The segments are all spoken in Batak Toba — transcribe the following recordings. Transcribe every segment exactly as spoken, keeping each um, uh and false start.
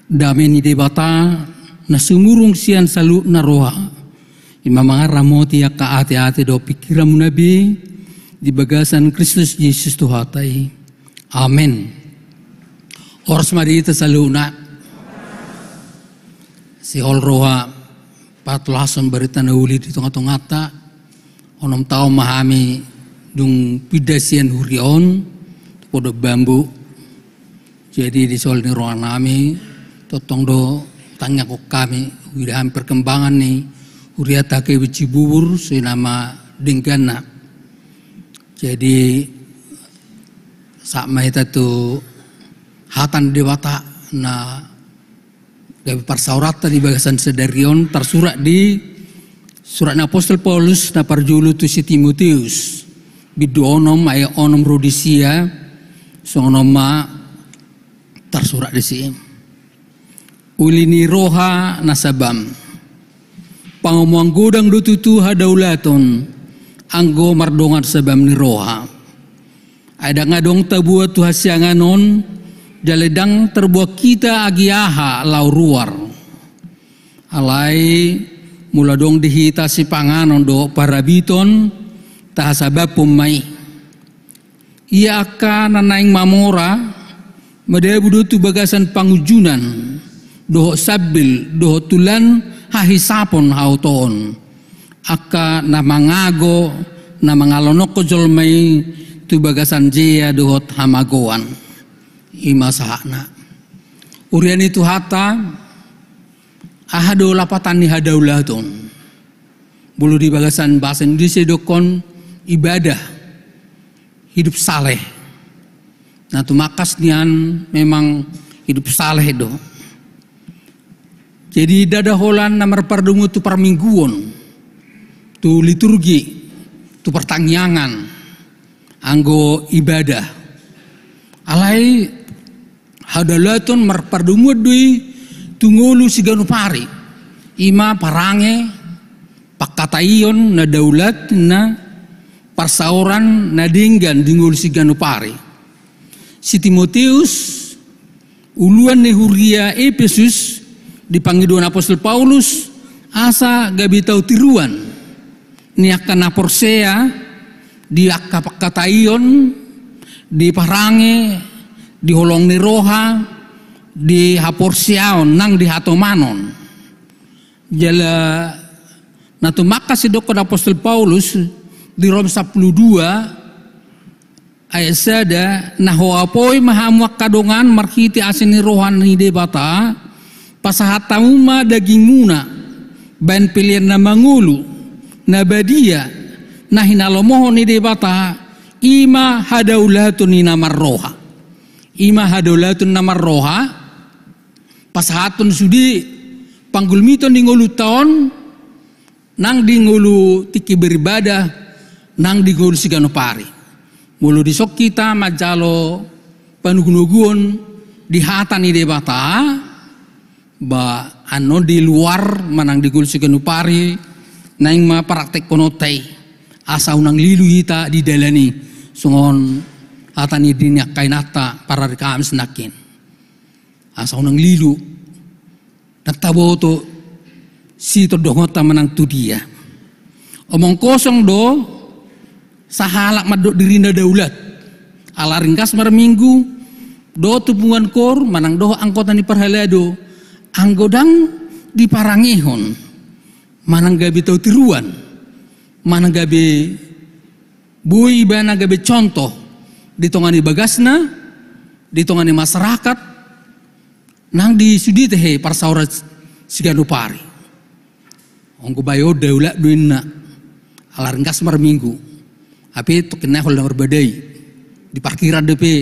Dame ni Debata na sumurung sian saluhutna roha, i ma mangaramoti angka ateate dohot pingkiranmuna be di bagasan Kristus Jesus Tuhanta i. Amen. Horas ma di hita saluhutna. Sihol roha patolashon barita na uli di tongatonganta. Onom taon ma hami dung pinda sian huria on tu Pondok Bambu. Jadi di sihol ni rohanami tongtong do tangiangkon hami, huida hami perkembangan ni hurianta H K B Cibubur songon i ma dengganna. Jadi sahat ma hita tu hata ni Debata na gabe parsaoranta di bagasan sadari on, tarsurat di surat ni apostel Paulus na parjolo tu si Timoteus, bindu onom ayat onom ro di sia. Songon on ma tarsurat disi: Uli ni roha na sabam. Pangomoan godang do tutu hadaulaton anggo mardongan sabam ni roha. Ai ndang adong taboan tu hasiangan on, jala ndang tarboan hita agia aha laho ruar. Alai molo adong di hita sipanganon dohot parabiton, tahasabamhon ma i. Ia angka na naeng mamora, madabu do tu bagasan pangunjunan, dohot sambil, dohot tulan hahisapon haotoon. Angka na mangago, na mangalonokkon jolma i tu bagasan jea dohot hamagoan. I ma sahatna. Huria ni Tuhanta, aha do lapatan ni hadaulaton? Molo di bagasan bahasa Indonesia didokkon ibadah, hidup saleh. Na tumangkas nian memang hidup saleh do. Jadi ndada holan na marpardomuan tu parmingguon, tu liturgi, tu partangiangan, anggo ibadah. Alai hadaulaton marpardomuan do i tu ngolu siganup ari. I ma parange, pangkataion na daulat, na parsaoran na denggan di ngolu siganup ari. Si Timoteus, uluan ni huria Epesus, dipangidoan apostel Paulus asa gabe tau tiruan ni angka na porsea di angka pangkataion, di parange, di holong ni roha, di haporseaon nang di hatomanon. Jala na tumangkas didokkon apostel Paulus di Rom sampulu dua ayat sada: Na huapoi ma hamu angka dongan marhite asi ni roha ni Debata, pasahat hamu ma dagingmuna baen pelean na mangolu, na badia, na hinalomohon ni Debata, i ma hadaulaton ni na marroha. I ma hadaulaton na marroha, pasahathon sude panggulmiton di ngolunta on, nang di ngolu tingki beribadah, nang di ngolu siganup ari. Molo dison hita manjalo panogunoguon di hata ni Debata, ba annon di luar manang di ngolu siganup ari, naeng ma praktekkononta i, asa unang lilu hita di dalan i, songon hata ni angka inanta parari Kamis nangkin. Asa unang lilu, ndang taboto sitondongonta manang tu dia. Omong kosong do sahalak mandok dirina daulat. Ala ringgas marminggu dohot tu punguan koor manang dohot anggota ni parhalado, anggo ndang diparangehon manang gabe tau tiruan, manang gabe boi ibana gabe contoh di tonga ni bagasna, di tonga ni masyarakat, nang di sude tahe parsaoran siganup ari. Anggo bayo daulat do inna, ala ringgas marminggu. Hape tongkin nai holan na marbadai, di parkiran dope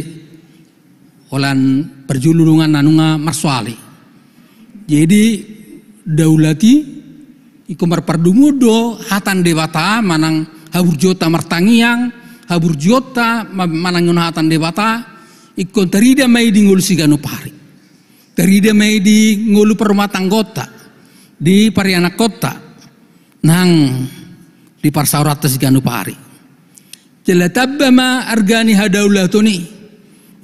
holan parjolo dongan na nunga marsoali. Jadi daulat i ingkon marpardomuan do hata ni Debata manang haburjuonta martangiang, haburjuonta ma-, manangihon hata ni Debata, ingkon tarida ma i di ngolu siganup ari. Tarida ma i di ngolu parumatanggaonta, di parianakkonta, nang di parsaoranta siganup ari. Jala tamba ma arga ni hadaulaton i.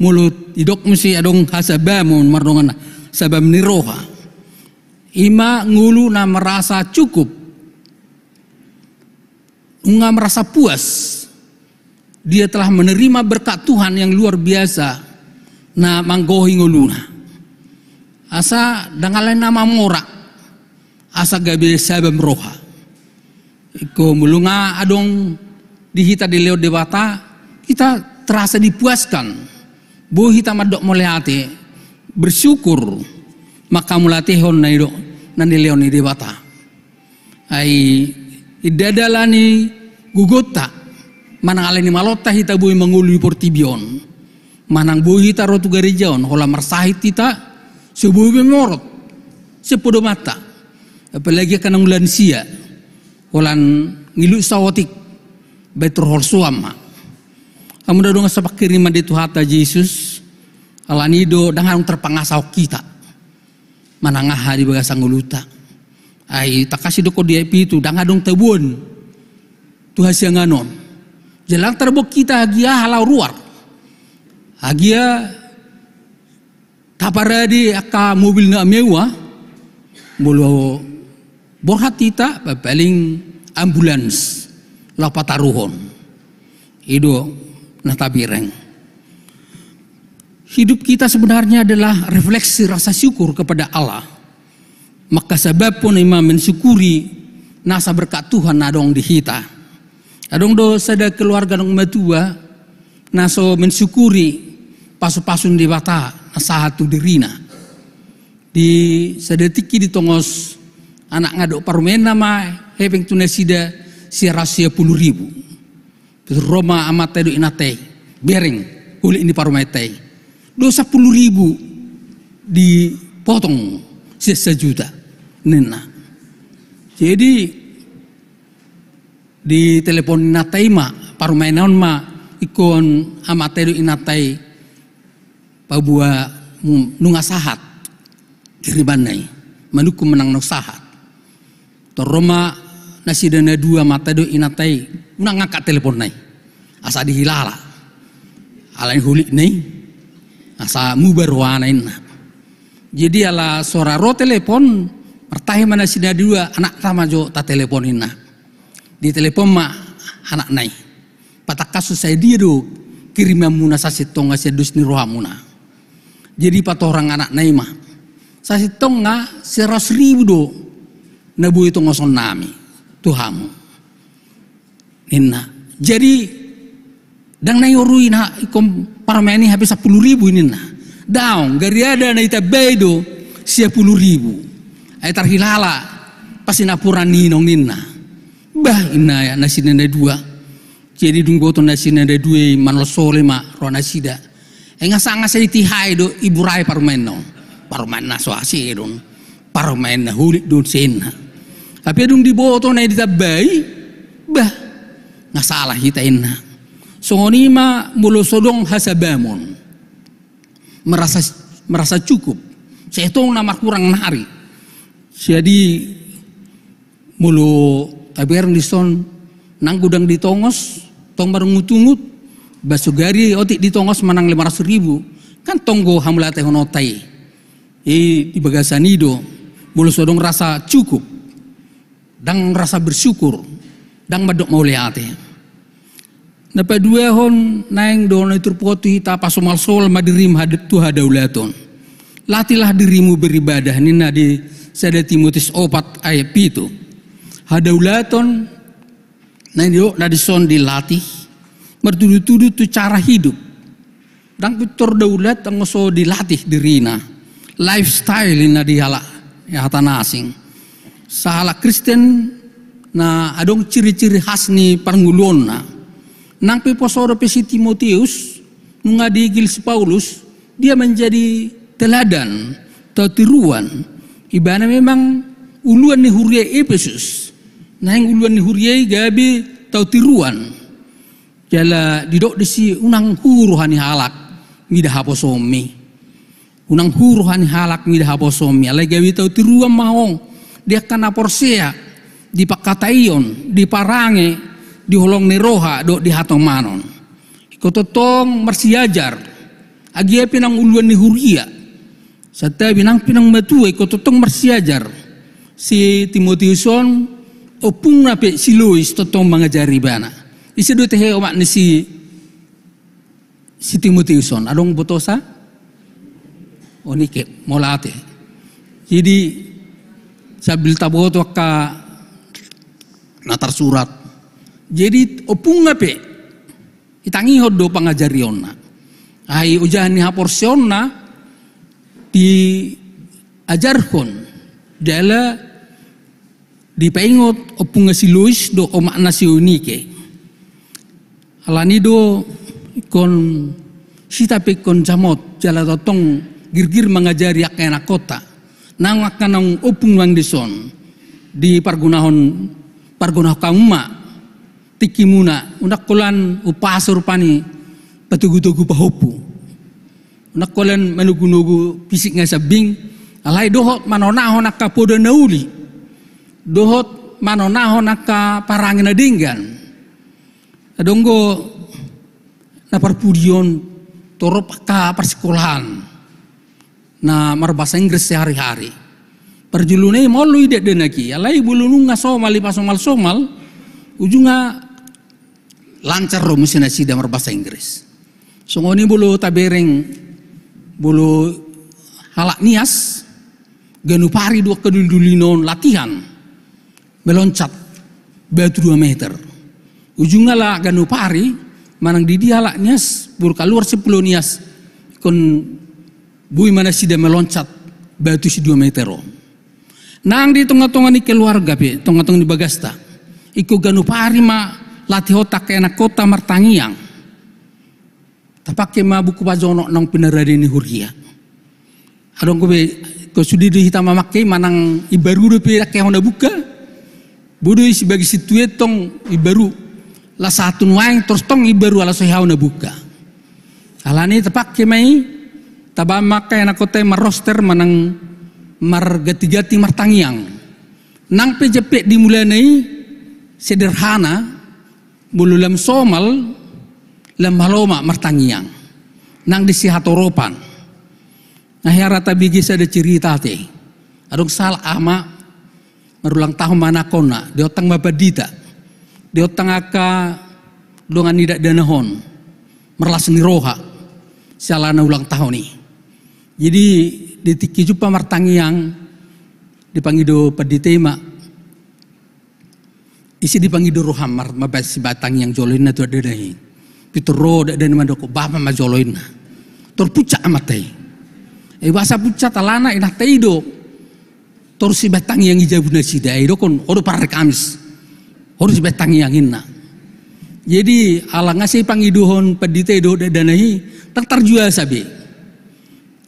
Molo didok muse adong hasabamon mardongan sabam ni roha. I ma ngolu na merasa cukup, nunga merasa puas. Dia telah menerima berkat Tuhan yang luar biasa na manggohi ngoluna. Asa dang alai na mamora, asa gabe sabam roha. Ingkon molo nga adong di hita dilehon Debata, hita terasa dipuaskan. Boi hita mandok mauliate, bersyukur, manghamauliatehon na nidok na nilehon ni Debata. Ai inda dalan ni gogonta, manang alani malonta hita boi mangolu di portibi on. Manang boi hita ro tu gareja on, holan marsahit hita, so boi be morot sian podomanta. Apalagi angka na lansia, holan ngilu saotik, baen tu holsoan ma. Hamu na dongan sapanghirimon di Tuhanta Jesus, alani do dang adong tarpangasahon hita manang aha di bagasan ngolunta. Ai tangkas didok di ayat pitu, dang adong taboan tu hasiangan on. Jala dang tarboan hita agia laho ruar, agia taparade angka mobil na mewah, molo borhat hita, paling ambulans laho pataruhon. I do na tabereng. Hidup kita sebenarnya adalah refleksi rasa syukur kepada Allah. Maka sabab pun ima mensyukuri nasa berkat Tuhan na adong di hita. Adong do sada keluarga na matua, na so mensyukuri pasu-pasu ni Debata na sahat tu dirina. Di sada tingki ditongos anakna dohot parumaenna ma hepeng tu nasida sian ratus sia pulu ribu. Ro ma amanta i dohot inanta i, bereng, hulik ni parumaenta i. Do sampulu ribu dipotong sian sajuta, ninna. Jadi ditelepon inanta i ma, parumaenna on ma, ingkon amanta i dohot inanta i paboa mu-, nunga sahat kirimanna i, manungkun manang nunga sahat. Tor ro ma nasida na dua, amanta i dohot inanta i, unang angkat teleponna i, asa dihilala. Alai hulikna i, asa muba rohana, ninna. Jadi ala so ra ro telepon, martahi ma nasida na dua, anakta ma jo tatelepon, ninna. Ditelepon ma anakna i. Patangkas, sai dia do kirimanmuna sasintongna sian dos ni rohamuna? Jadi patorang anakna i ma, sasintongna seratus ribu do na boi tongosonnami tu hamu, ninna. Jadi dang na iorui na ingkon parumaen i hape sampulu ribu i, ninna. Daong, gariada na itambai do sia pulu ribu. Ai tarhilala pasinapuran ni inong, ninna. Bah, ninna nasida na dua. Jadi dung boto nasida na dua i manolsole ma roha nasida. Ai nga sanga sai ditihai do iburai parumaenna on. Parumaen na so asing do on. Parumaen na hulik do on, ninna. Hape dung diboto na ditambai, bah, nga sala hita, ninna. Songon i ma molo so adong hasabamon. Merasa, merasa cukup. Sai tong na marhurang nari. Jadi molo tabereng dison, nang godang ditongos, tong marungut-ungut, bah sogari otik ditongos manang lima ratus ribu, kan tong do hamauliatehononta i. I di bagasan i do, molo so adong rasa cukup, dang rasa bersyukur, dang mandok mauliate. Na paduahon, naeng do na turpuk on tu hita, pasomalsol ma dirim had-, tu hadaulaton. Latihlah dirimu beribadah, ninna di sada Timotius opat ayat pitu. Hadaulaton, na nidok na dison dilatih, martudu-tudu tu cara hidup. Dang pintor daulat anggo so dilatih dirina. Lifestyle ninna di halak, ya, hata na asing. Sahalak Kristen na adong ciri-ciri khas ni parngoluonna. Nang pe poso dope si Timotius, nunga diigil si Paulus, dia menjadi teladan, tau tiruan. Ibana memang uluan ni huria Epesus. Naeng uluan ni huria i gabe tau tiruan. Jala didok disi, unang hu roha ni halak mida haposomi. Unang hu roha ni halak mida haposomi. Alai gabe tau tiruan ma ho di angka na porsea, di pangkataion, di parange, di holong ni roha dohot di hatomanon. Ingkon tongtong marsiajar. Agia pe nang uluan ni huria, Santabi nang pe naung matua ingkon tongtong marsiajar si Timoteus on, ompungna pe si Lois tongtong mangajari ibana. Ise do tehe omak ni si, si Timoteus on? Adong botosa? Onike, mauliate. Jadi sambil taboto angka na tarsurat. Jadi ompungna pe itangihon do pangajarionna. Ai ojahan ni haporseaonna diajarhon jala dipaingot ompungna si Lois dohot omakna si Eunike. Alani do ingkon hita pe ingkon jamot jala tongtong girgir mangajari angka ianakhonta. Naung angka naung ompung nang dison di pargonahon, pargonahon hamu ma tingkimuna, unang holan umpasa rupani patogutogu pahompu. Unang holan manogunogu fisik nga sambing, alai dohot manonahon angka poda na uli, dohot manonahon angka parange na denggan. Adong do na parpudion torop angka parsikolahan na marbahasa Inggris sehari-hari. Parjolo na i maol do i dakdanak i, alai molo nunga somal i pasomalsomal, ujungna lancar do muse nasida marbahasa Inggris. Songon i molo tabereng, molo halak Nias, ganup ari do angka dulidulina on latihan meloncat batu dua meter. Ujungna ala ganup ari, manang di dia halak Nias, molo kaluar sian Pulo Nias, ingkon boi ma nasida meloncat batu si dua meter on. Nang di tongatonga ni keluarga pe, tongatonga ni bagasta, ingkon ganup ari ma latihonta angka ianakhonta martangiang. Tapangke ma buku pajonok naung pinarade ni huria. Adong do be, ingkon sude do hita mamangke i, manang imbaru dope ndang hea hona buka. Boi do i sebagai situetong imbaru, laos sahat tu nuaeng torus tong imbaru ala so hea hona buka. Alani tapangke ma i, taba ma angka ianakhonta i marroster manang margantiganti martangiang. Nang pe jempek di mulana i sederhana, molo lam somal, lam malo ma martangiang. Nang disi hatoropan. Nga hea ra tabege sada cerita ate. Adong sahalak ama marulang tahun ma anakhonna, diontang ma pandita, diontang angka dongan ni dakdanak on, marlas ni roha siala na ulang tahun i. Jadi di tingki jumpa martangiang, dipangido pandita i ma, ise dipangido roham mar-, mambahen sibahen tangiang jolo inna tu dakdanak i. Pintor ro dakdanak i mandok, bapa ma jolo inna. Tor puncak amanta i. Ai boasa puncak, alana inanta i do tor sibahen tangiang i jabu nasida, ai didokhon, ho do parari Kamis, ho do sibahen tangiang inna. Jadi ala nga sai pangidohon pandita i dohot dakdanak i, ndang tarjuasa be.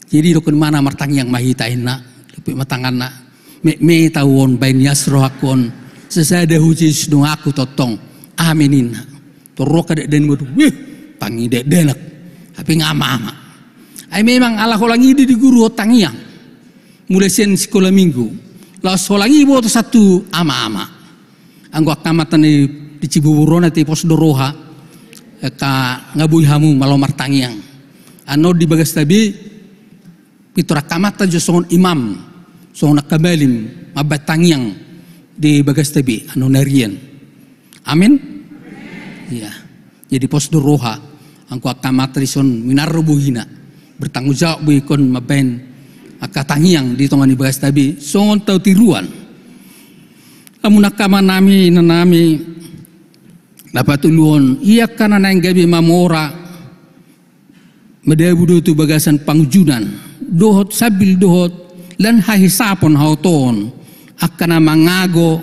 Jadi didokhon, imana martangiang ma hita inna, dilupik ma tanganna. Metmet ahu on, baen ias rohangku on, sasada hu Jesus donganku tongtong. Amen inna. Tor ro angka dakdanak i mandok, weh, tangi dakdanak. Hape nga ama-ama. Ai memang ala holan i do diguruhon tangiang. Mulai sian sikola minggu. Laos holan i boto sahat tu ama-ama. Anggo angka amanta na di Cibubur on ate pos do roha, angka nga boi hamu malo martangiang. Annon di bagasta be, pintor angka amanta jo songon imam, songon angka malim, mambahen tangiang di bagasta be, annon arian. Amen? Iya. Jadi pos do roha, anggo angka amanta dison minarro bohina, bertanggung jawab be ingkon mambahen angka tangiang di tonga ni bagasta be, songon tau tiruan. Hamu angka amanami, inanami, na patoluhon, ia angka na naeng gabe mamora, madabu do tu bagasan pangunjunan, dohot sambil dohot lan hahisapon haotoon, angka na mangago,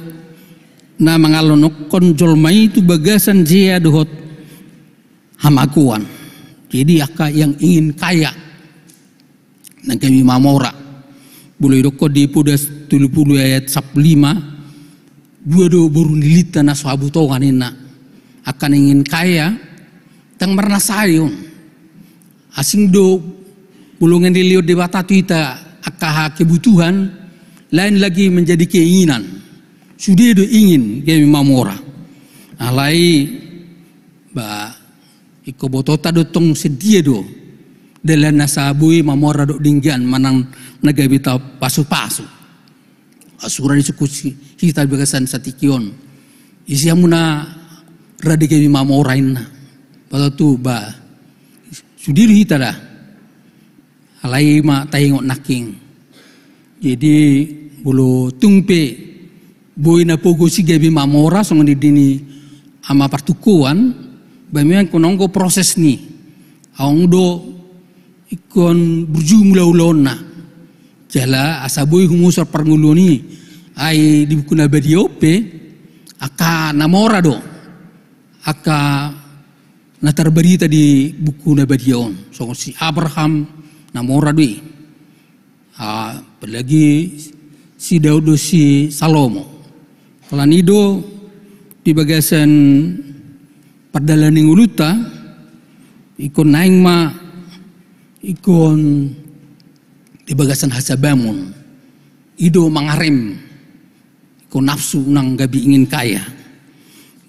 na mangalonokkon jolma i tu bagasan jea dohot hamagoan. Jadi angka yang ingin kaya, naeng gabe mamora. Molo didokhon di Poda tolu pulu ayat sampulu lima, dua do boru ni lintang na so habutongan inna. Angka na ingin kaya, ndang marnasai on. Asing do molo nunga nilehon Debata tu hita angka kebutuhan, lain lagi menjadi keinginan. Sude do ingin gabe mamora. Alai, ba, ingkon botoonta do tong sian dia do dalan na asa boi mamora dohot denggan manang na gabe tapasupasu. Sura disungkun hita di bagasan satingki on. Ise hamu na rade gabe mamora inna. Pasahat tu ba. Sude do hita da. Alai ma taingot nangkin. Jadi molo tung pe boi na pogo si gabe mamora songon didok ni ama partukuan, ba memang ingkon adong do proses ni. Adong do ingkon burju mula ulaonna. Jala asa boi humusor parngoluon i, ai di buku na badia on pe angka na mora do angka na tarbarita di buku na badia on, songon si Abraham, na mora do i. Ah, apalagi si Daud dohot si Salomo. Alani i do di bagasan pardalanan ni ngolunta, ingkon naeng ma ingkon di bagasan hasabamon. I do mangarem ingkon nafsu nang gabe ingin kaya.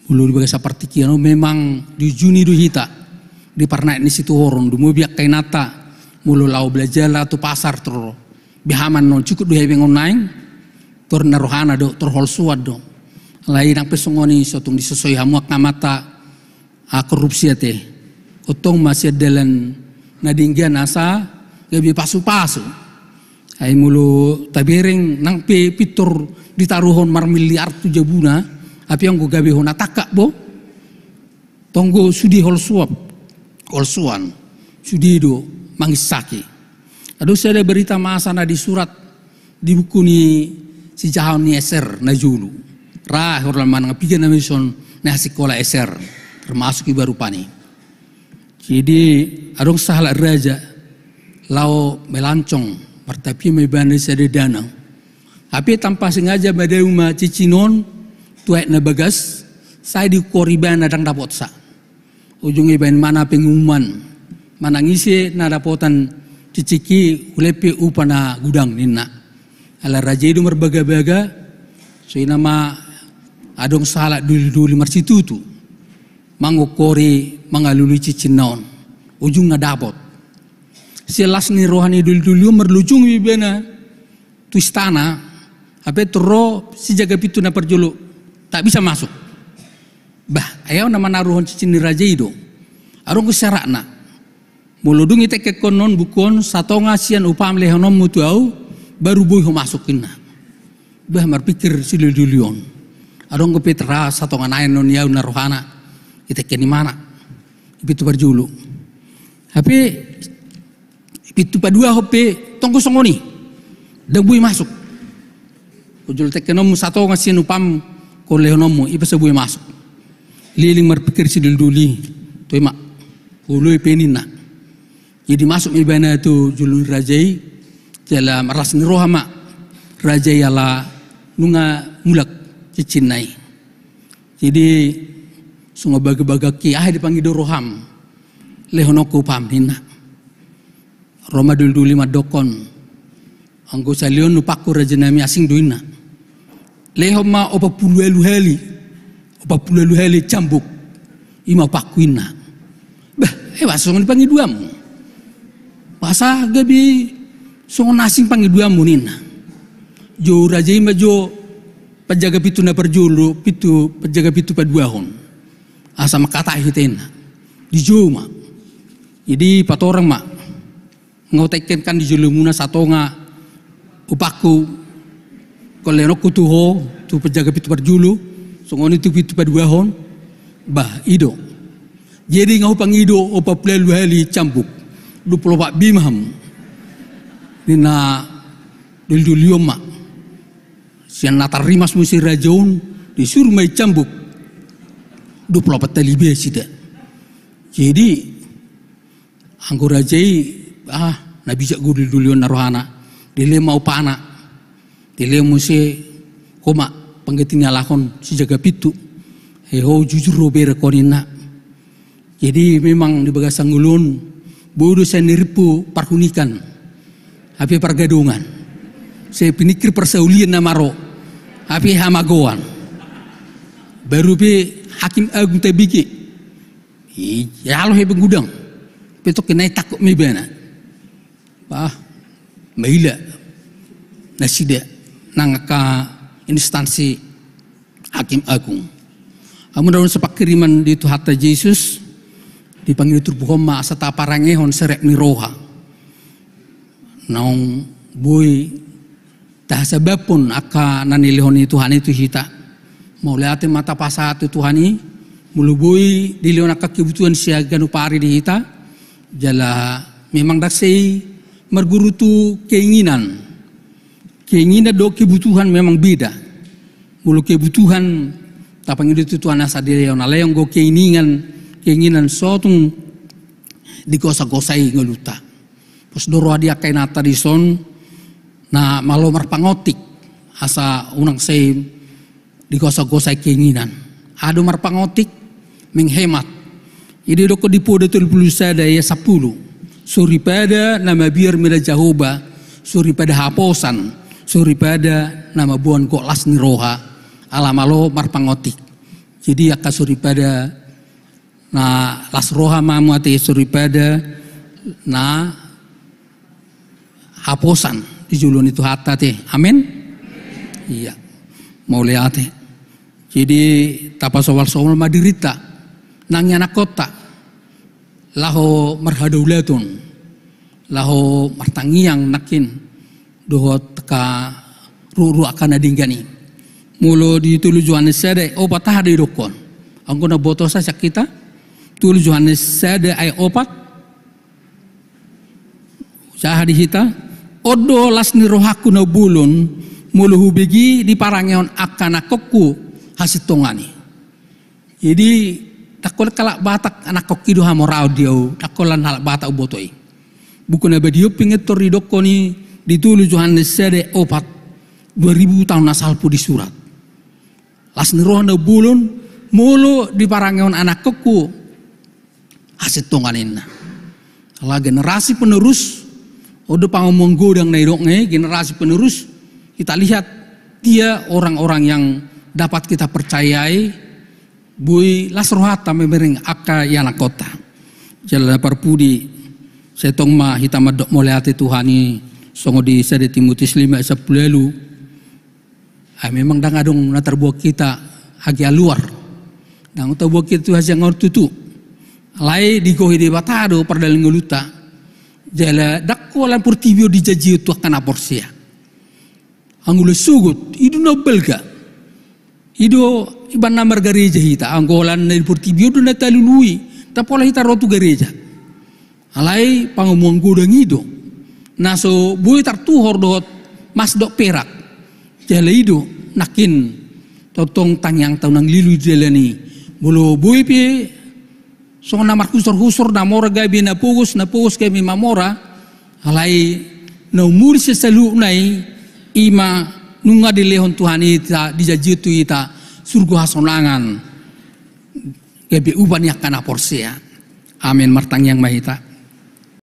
Molo di bagasan partingkian on memang diujungi do hita di parnaek ni situhoron, dung molo angka inanta molo laho balajala tu pasar tor behaman on, cukup do hepeng on naeng tor na rohana do, tor holsoan do. Alai nang pe songon i, so tung disosoi hamu angka amanta, ah, korupsi ate. Tongtong ma sian dalan na denggan asa gabe pasupasu. Ai molo tabereng nang pe pintor ditaruhon marmiliar tu jabuna, hape anggo gabe hona tangkap bo, tonggo sude holsoan, holsoan, sude do manginsaki. Adong sada barita masa na disurat di buku ni sijahaon ni Eser na jolo. Ra hurlan manang piga nama dison na hasikola Eser, termasuk iba rupani. Jadi adong sahalak raja laho melancong, martapie ma ibana di sada danau. Hape tanpa sengaja madao ma cincin on tu aek na bagas, sai diukor ibana ndang dapotsa. Ujungna ibaen ma na pengumuman, manang ise na dapotan cincin i, hulehon pe upa na godang ninna. Ala raja i do marbagabaga, songon i ma adong sahalak dolidoli marsitutu mangukori, mangalului cincinna on. Ujungna dapot. Sian las ni roha ni dolidoli on marlojong ibana tu istana, hape tor ro si jaga pintu na parjolo, tak bisa masuk. Bah, ai ahu na manaruhon cincin ni raja i do. Adong do syaratna. Molo dung ditengkenhon buku on, satonga sian upam lehononmu tu ahu, baru boi ho masuk ninna. Bah, marpikir si dolidoli on. Adong dope ra satonga naeng on di ahu na rohana ditengken ibana. Pintu parjolo. Hape pintu paduahon pe tonggo songon i. Ndang boi masuk. Jolo tengkenonmu satonga sian upam, jolo lehononmu, i pe so boi masuk. Leleng marpikir si dolidoli. Toe ma. Huoloi pe ninna. Jadi masuk ma ibana tu jolo ni raja i, jala marlas ni roha ma raja i ala nunga mulak cincinna i. Jadi songon bagak-bagak i, aha dipangido roham, lehononku upam ninna. Ro ma dolidoli mandokkon, anggo salelengon upangku rajanami, asing do ninna. Lehon ma opat pulu ualu hali, opat pulu ualu hali cambuk, i ma upangku ninna. Bah, eh, boasa songon i pangidoanmu? Boasa gabe songon asing pangidoanmu ninna. Jou raja i ma jo panjaga pintu na parjolo, pintu, panjaga pintu paduahon. Asa mangkatai hita ninna. Dijou ma. Jadi patorang ma. Nga hutengken kan di jolomuna satonga upangku, jolo lehononku tu ho, tu panjaga pintu parjolo, songon i tu pintu paduahon, bah, i do. Jadi nga hupangido opat pulu ualu hali cambuk, dua pulu opat bima hamu. Ninna dolidoli on ma. Sian na tarrimas muse raja on, disuru ma i cambuk. Dua pulu opat hali be nasida. Jadi anggo raja i, ah, na bijak do dolidoli on na rohana. Dilehon ma upana. Dilehon muse, ho ma pangganti ni halak on, si jaga pintu. Eh, ho jujur do bereng ho ninna. Jadi memang di bagasan ngolu on, boi do sai nirimpu parhunikan. Hape pargadongan. Sai piningkir parsaulian na maro. Hape hamagoan. Baru pe Hakim Agung tabege. Ijalo hepeng godang. Pe tongkin nai tangkap ma ibana. Ah, maila nasida nang angka instansi hakim agung. Hamu na ro, sapangkiriman di Tuhanta Jesus, di pangido turpuk on ma asa taparangehon serep ni roha. Naung boi tahasabamhon angka na nilehon ni Tuhan i tu hita. Mauliate ma tapasahat tu Tuhan i, molo boi dilehon angka kebutuhan sian ganup ari di hita, jala memang ndang sai marguru tu keinginan. Keinginan dohot kebutuhan memang beda. Molo kebutuhan tapangido tu Tuhan asa dilehon, alai anggo keinginan, keinginan so tung digosagosai ngolunta. Pos do roha di angka inanta dison na malo marpangontik asa unang sai digosagosai keinginan. Aha do marpangontik? Menghemat. I do didokkon di Poda tolu pulu sada ayat sampulu: Soripada na mabiar mela Jahowa, soripada haposan, soripada na mamboan gok las ni roha, ala malo marpangontik. Jadi angka soripada na las roha ma hamu ate, soripada na haposan di jolo ni Tuhanta ate. Amen. Ia. Mauliate. Jadi tapasomalsomal ma dirinta nang ianakkonta laho marhadaulaton, laho martangiang nangkin dohot angka ruhut-ruhut angka na denggan i. Molo di tolu Johannes sada ayat opat, aha do didokkon? Anggo na botosa sian hita, tolu Johannes sada ayat opat. Aha di hita? On do las ni rohangku na umbolon, molo hubege di parangehon angka anakhonku hasintongan i. Jadi, ndang holan halak Batak anakhonki do hamoraon di ahu, ndang holan halak Batak umboto i. Buku na Badia on pintor didokkon i di tolu Johannes sada opat, dua ribu taon na salpu disurat. Las ni roha na umbolon, molo di parangehon anakhonku hasintongan, ninna. Ala generasi penerus, on do pangomoan godang na didok i, generasi penerus, kita lihat dia orang-orang yang dapat kita percayai, boi las rohanta mamereng angka ianakkonta. Jala parpudi, sai tong ma hita mandok mauliate tu Tuhan i, songon di sada Timotius lima ayat sampulu ualu. Ai memang ndang adong na tarbuat hita agia luar. Ndang tarbuat hita tu hasiangan on tutu. Alai digohi Debata do pardalanan ni ngolunta. Jala ndang holan portibi on dijanjion tu angka na porsea. Anggo lam sogot, i do na umbalga. I do, ibana margareja hita, anggo holan na di portibi on do na talului, ndang pola hita ro tu gareja. Alai pangomoan godang i do. Na so boi tartuhor dohot mas dohot perak. Jala i do, nangkin tongtong tangiangta unang lilu di dalan i. Molo boi pe songon na marhusor-husor, na mora gabe na pogos, na pogos gabe mamora. Alai na umur sian saluhutna i, i ma nunga dilehon Tuhan i hita, dijanjion tu hita surgo hasonangan. Gabe upa ni angka na porsea. Amen. Martangiang ma hita.